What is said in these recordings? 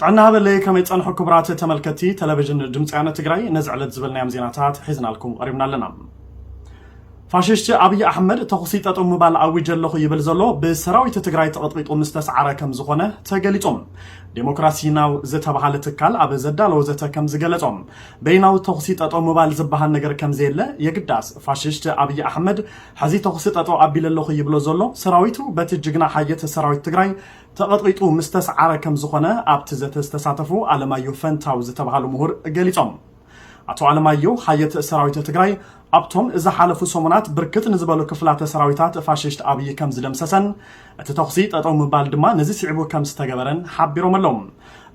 ጥዕና ሃበለይ፣ ከመይ ጸንሑ ክቡራት ተመልከቲ ቴሌቪዥን ድምፂ ወያነ ትግራይ? ነዚ ዕለት ዝበልናዮም ዜናታት ሒዝናልኩም ቀሪብና ኣለና። ፋሽስት ኣብይ ኣሕመድ ተኹሲ ጠጠው ምባል ኣዊጀ ኣለኹ ይብል ዘሎ ብሰራዊት ትግራይ ተቐጥቂጡ ምስ ተሰዓረ ከም ዝኾነ ተገሊጹ። ዴሞክራሲ ናው ዝተባሃለ ትካል ኣብ ዘዳለዎ ዘተ ከም ዝገለጾ፣ በይናዊ ተኹሲ ጠጠው ምባል ዝበሃል ነገር ከም ዘየለ የግዳስ፣ ፋሽስት ኣብይ ኣሕመድ ሕዚ ተኹሲ ጠጠው ኣቢለ ኣለኹ ይብሎ ዘሎ ሰራዊቱ በቲ ጅግና ሓየት ሰራዊት ትግራይ ተቐጥቂጡ ምስ ተሰዓረ ከም ዝኾነ ኣብቲ ዘተ ዝተሳተፉ ኣለማየሁ ፈንታው ዝተባሃሉ ምሁር ገሊጾም። ኣቶ ኣለማየሁ ሓየት ሰራዊት ትግራይ ኣብቶም ዝሓለፉ ሰሙናት ብርክት ንዝበሉ ክፍላተ ሰራዊታት ፋሽስት ኣብይ ከም ዝደምሰሰን እቲ ተኹሲ ጠጠው ምባል ድማ ነዚ ስዒቡ ከም ዝተገበረን ሓቢሮም ኣለዉ።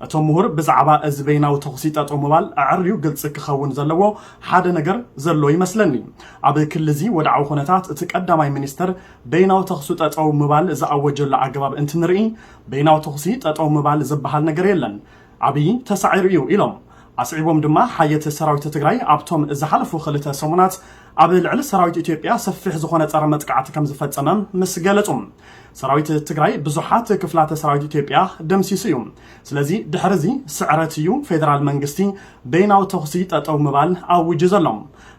እቶም ምሁር ብዛዕባ እዚ በይናዊ ተኹሲ ጠጠው ምባል ኣዐርዩ ግልፂ ክኸውን ዘለዎ ሓደ ነገር ዘሎ ይመስለኒ። ኣብ ክሊ እዚ ወድዓዊ ኩነታት እቲ ቀዳማይ ሚኒስተር በይናዊ ተኹሲ ጠጠው ምባል ዝኣወጀሉ ኣገባብ እንትንርኢ በይናዊ ተኹሲ ጠጠው ምባል ዝበሃል ነገር የለን። ኣብይ ተሳዒሩ እዩ ኢሎም። ኣስዒቦም ድማ ሓየት ሰራዊት ትግራይ ኣብቶም ዝሓለፉ ክልተ ሰሙናት ኣብ ልዕሊ ሰራዊት ኢትዮጵያ ሰፊሕ ዝኾነ ጸረ መጥቃዕቲ ከም ዝፈጸመ ምስ ገለጹ፣ ሰራዊት ትግራይ ብዙሓት ክፍላተ ሰራዊት ኢትዮጵያ ደምሲሱ እዩ። ስለዚ ድሕሪ እዚ ስዕረት እዩ ፌደራል መንግስቲ በይናዊ ተኹሲ ጠጠው ምባል ኣውጁ ዘሎ።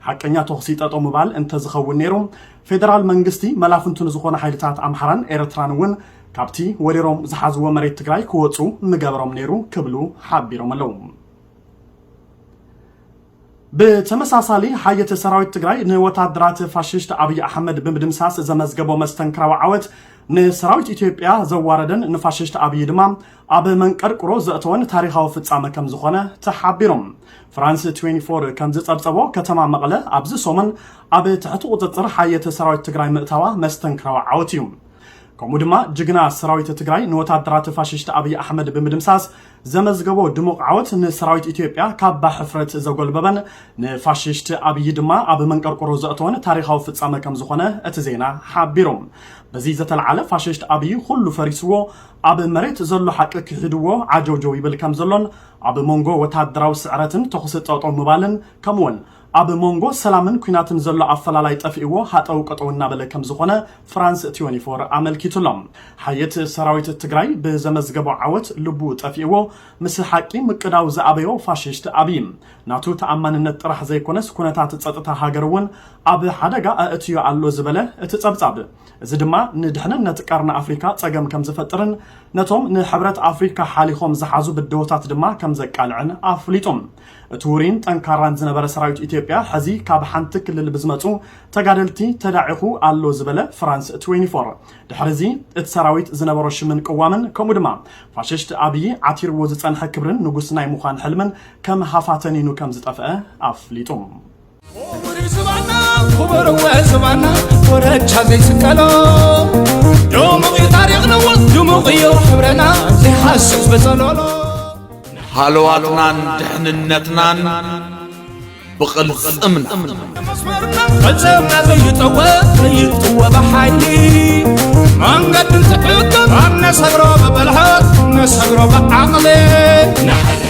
ሓቀኛ ተኹሲ ጠጠው ምባል እንተዝኸውን ነይሩ፣ ፌደራል መንግስቲ መላፍንቱ ንዝኾኑ ሓይልታት ኣምሓራን ኤርትራን እውን ካብቲ ወሪሮም ዝሓዝዎ መሬት ትግራይ ክወፁ ምገበሮም ነይሩ ክብሉ ሓቢሮም ኣለዉ። ብተመሳሳሊ ሓየት ሰራዊት ትግራይ ንወታደራት ፋሽስት ኣብይ ኣሕመድ ብምድምሳስ ዘመዝገቦ መስተንክራዊ ዓወት ንሰራዊት ኢትዮጵያ ዘዋረደን ንፋሽስት ኣብይ ድማ ኣብ መንቀርቅሮ ዘእተወን ታሪኻዊ ፍጻመ ከም ዝኾነ ተሓቢሮም። ፍራንስ ትዌንቲ ፎር ከም ዝጸብጸቦ ከተማ መቐለ ኣብዚ ሰሙን ኣብ ትሕቲ ቁጽጽር ሓየት ሰራዊት ትግራይ ምእታዋ መስተንክራዊ ዓወት እዩ። ከምኡ ድማ ጅግና ሰራዊት ትግራይ ንወታደራት ፋሽስት ኣብይ ኣሕመድ ብምድምሳስ ዘመዝገቦ ድሙቕ ዓወት ንሰራዊት ኢትዮጵያ ካባ ሕፍረት ዘጎልበበን ንፋሽስት ኣብይ ድማ ኣብ መንቀርቆሮ ዘእተወን ታሪኻዊ ፍጻመ ከም ዝኾነ እቲ ዜና ሓቢሩ። በዚ ዝተልዓለ ፋሽስት ኣብይ ኩሉ ፈሪስዎ ኣብ መሬት ዘሎ ሓቂ ክሒድዎ ዓጀውጀው ይብል ከም ዘሎን ኣብ መንጎ ወታደራዊ ስዕረትን ተኹሲ ጠጠው ምባልን ከምኡውን ኣብ መንጎ ሰላምን ኲናትን ዘሎ ኣፈላላይ ጠፊእዎ ሃጠው ቀጠው እናበለ ከም ዝኾነ ፍራንስ ትዌንቲ ፎር ኣመልኪቱ ኣሎ። ሓየት ሰራዊት ትግራይ ብዘመዝገቦ ዓወት ልቡ ጠፊእዎ ምስ ሓቂ ምቅዳው ዝኣበዮ ፋሽስት ኣብይ ናቱ ተኣማንነት ጥራሕ ዘይኮነስ ኩነታት ጸጥታ ሃገር እውን ኣብ ሓደጋ ኣእትዮ ኣሎ ዝበለ እቲ ጸብጻብ፣ እዚ ድማ ንድሕንነት ቀርኒ ኣፍሪካ ጸገም ከም ዝፈጥርን ነቶም ንሕብረት ኣፍሪካ ሓሊኾም ዝሓዙ ብድሆታት ድማ ከም ዘቃልዕን ኣፍሊጡ። እቲ ውሩይን ጠንካራን ዝነበረ ሰራዊት ኢትዮጵያ ሕዚ ካብ ሓንቲ ክልል ብዝመፁ ተጋደልቲ ተዳዒኹ ኣሎ ዝበለ ፍራንስ ትዌንቲ ፎር፣ ድሕሪ እዚ እቲ ሰራዊት ዝነበሮ ሽምን ቅዋምን ከምኡ ድማ ፋሽስት ኣብይ ዓቲርዎ ዝፀንሐ ክብርን ንጉስ ናይ ምዃን ሕልምን ከም ሃፋተኒኑ ከም ዝጠፍአ ኣፍሊጡ። ክቡር እዩ ዝባና ክቡር እወ ዝባና ኮረቻ ዘይስቀሎ ድሙቕ እዩ ታሪኽና ድሙቕ እዩ ሕብረና ዘይሓስስ በጸሎሎ ሃለዋትናን ድሕንነትናን ብቕልጽምና መስመርና ፈጸምና ዘይጠወ ዘይጥወ ብሓይሊ መንገዲ እንትዕቅብ ኣብ ነሰግሮ ብብልሓት ነሰግሮ ብዓቕሊ ንሓሊ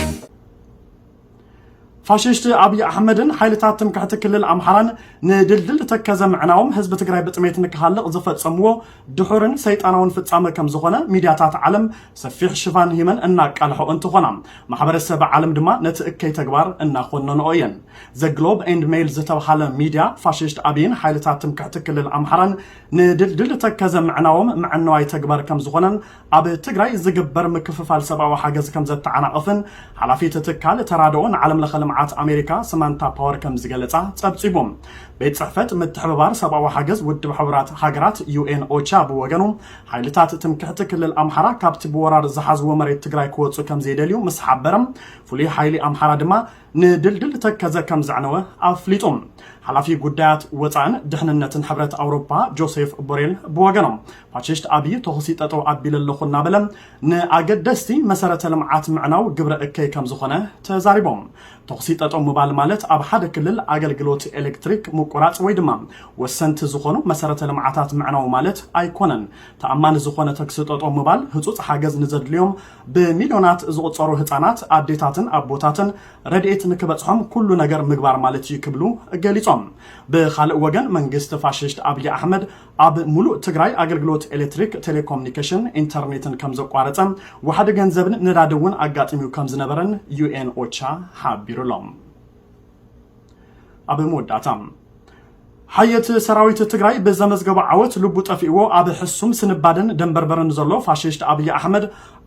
ፋሽስት ኣብይ ኣሕመድን ሓይልታት ትምክሕቲ ክልል ኣምሓራን ንድልድል ተከዘ ምዕናዎም ህዝቢ ትግራይ ብጥሜት ንክሃልቕ ዝፈጸምዎ ድሑርን ሰይጣናውን ፍጻመ ከም ዝኾነ ሚድያታት ዓለም ሰፊሕ ሽፋን ሂመን እናቃልሖ እንትኾና፣ ማሕበረሰብ ዓለም ድማ ነቲ እከይ ተግባር እናኾነንኦ እየን። ዘ ግሎብ ኤንድ ሜይል ዝተብሃለ ሚድያ ፋሽስት ኣብይን ሓይልታት ትምክሕቲ ክልል ኣምሓራን ንድልድል ተከዘ ምዕናዎም ምዕነዋይ ተግባር ከም ዝኾነን ኣብ ትግራይ ዝግበር ምክፍፋል ሰብኣዊ ሓገዝ ከም ዘተዓናቕፍን ሓላፊት ትካል ተራድኦ ንዓለም ለኸ ልምዓት ኣሜሪካ ስማንታ ፓወር ከም ዝገለጻ ጸብጺቡ። ቤት ጽሕፈት ምትሕብባር ሰብኣዊ ሓገዝ ውድብ ሕቡራት ሃገራት ዩ ኤን ኦቻ ብወገኑ ሓይልታት ትምክሕቲ ክልል ኣምሓራ ካብቲ ብወራር ዝሓዝዎ መሬት ትግራይ ክወፁ ከም ዘይደልዩ ምስ ሓበረ ፍሉይ ሓይሊ ኣምሓራ ድማ ንድልድል ተከዘ ከም ዘዕነወ ኣፍሊጡ። ሓላፊ ጉዳያት ወፃእን ድሕንነትን ሕብረት ኣውሮፓ ጆሴፍ ቦሬል ብወገኖም ፋሽስት ኣብይ ተኹሲ ጠጠው ኣቢለ ኣለኹ እናበለ ንኣገደስቲ መሰረተ ልምዓት ምዕናው ግብረ እከይ ከም ዝኾነ ተዛሪቦም። ተኹሲ ጠጠው ምባል ማለት ኣብ ሓደ ክልል ኣገልግሎት ኤሌክትሪክ ምቁራጽ ወይ ድማ ወሰንቲ ዝኾኑ መሰረተ ልምዓታት ምዕናው ማለት ኣይኮነን። ተኣማኒ ዝኾነ ተግሲ ጠጠው ምባል ህጹጽ ሓገዝ ንዘድልዮም ብሚልዮናት ዝቑጸሩ ህጻናት፣ ኣዴታትን ኣቦታትን ረድኤት ንክበጽሖም ኩሉ ነገር ምግባር ማለት እዩ ክብሉ ገሊጾም። ብኻልእ ወገን መንግስቲ ፋሽስት ኣብይ ኣሕመድ ኣብ ሙሉእ ትግራይ ኣገልግሎት ኤሌክትሪክ፣ ቴሌኮሙኒኬሽን፣ ኢንተርኔትን ከም ዘቋረጸ፣ ዋሕዲ ገንዘብን ነዳዲ እውን ኣጋጢሙ ከም ዝነበረን ዩ ኤን ኦቻ ሓቢሩሎም። ኣብ መወዳእታ፣ ሓየት ሰራዊት ትግራይ ብዘመዝገቦ ዓወት ልቡ ጠፊእዎ ኣብ ሕሱም ስንባደን ደንበርበርን ዘሎ ፋሽስት ኣብይ ኣሕመድ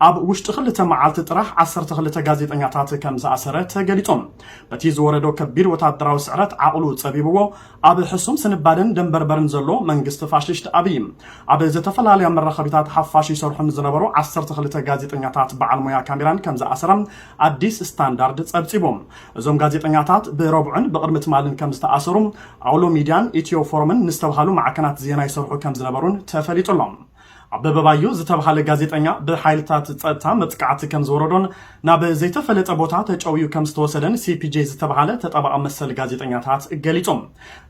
ኣብ ውሽጢ ክልተ መዓልቲ ጥራሕ ዓሰርተ ክልተ ጋዜጠኛታት ከም ዝኣሰረ ተገሊጹ። በቲ ዝወረዶ ከቢድ ወታደራዊ ስዕረት ዓቕሉ ጸቢብዎ ኣብ ሕሱም ስንባደን ደንበርበርን ዘሎ መንግስቲ ፋሽስት ኣብይ፣ ኣብ ዝተፈላለያ መራኸቢታት ሓፋሽ ይሰርሑ ንዝነበሩ ዓሰርተ ክልተ ጋዜጠኛታት በዓል ሞያ ካሜራን ከም ዝኣሰረ ኣዲስ ስታንዳርድ ጸብጺቡ። እዞም ጋዜጠኛታት ብረቡዕን ብቕድሚ ትማልን ከም ዝተኣሰሩ ኣውሎ ሚድያን ኢትዮ ፎረምን ንዝተባሃሉ ማዕከናት ዜና ይሰርሑ ከም ዝነበሩን ተፈሊጡ ኣሎ። ኣበበ ባዩ ዝተባሃለ ጋዜጠኛ ብሓይልታት ጸጥታ መጥቃዕቲ ከም ዝወረዶን ናብ ዘይተፈለጠ ቦታ ተጨውዩ ከም ዝተወሰደን ሲ ፒ ጄ ዝተባሃለ ተጣባቒ መሰል ጋዜጠኛታት ገሊጹ።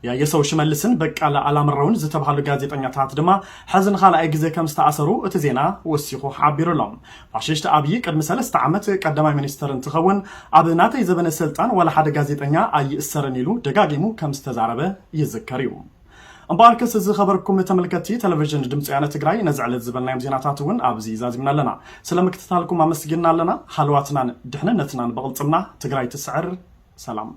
ያየሰው ሽመልስን በቃለ ኣላምረውን ዝተባሃሉ ጋዜጠኛታት ድማ ሕዚ ንኻልኣይ ግዜ ከም ዝተኣሰሩ እቲ ዜና ወሲኹ ሓቢሩ ኣሎ። ፋሽስት ኣብይ ቅድሚ ሰለስተ ዓመት ቀዳማይ ሚኒስትር እንትኸውን፣ ኣብ ናተይ ዘበነ ስልጣን ዋላ ሓደ ጋዜጠኛ ኣይእሰርን ኢሉ ደጋጊሙ ከም ዝተዛረበ ይዝከር እዩ። እምበኣርከስ ዝኸበርኩም ተመልከትቲ ቴሌቪዥን ድምፂ ወያነ ትግራይ፣ ነዚ ዕለት ዝበልናዮም ዜናታት እውን ኣብዚ ዛዚምና ኣለና። ስለ ምክትታልኩም ኣመስጊንና ኣለና። ሃለዋትናን ድሕንነትናን ብቕልፅምና። ትግራይ ትስዕር። ሰላም።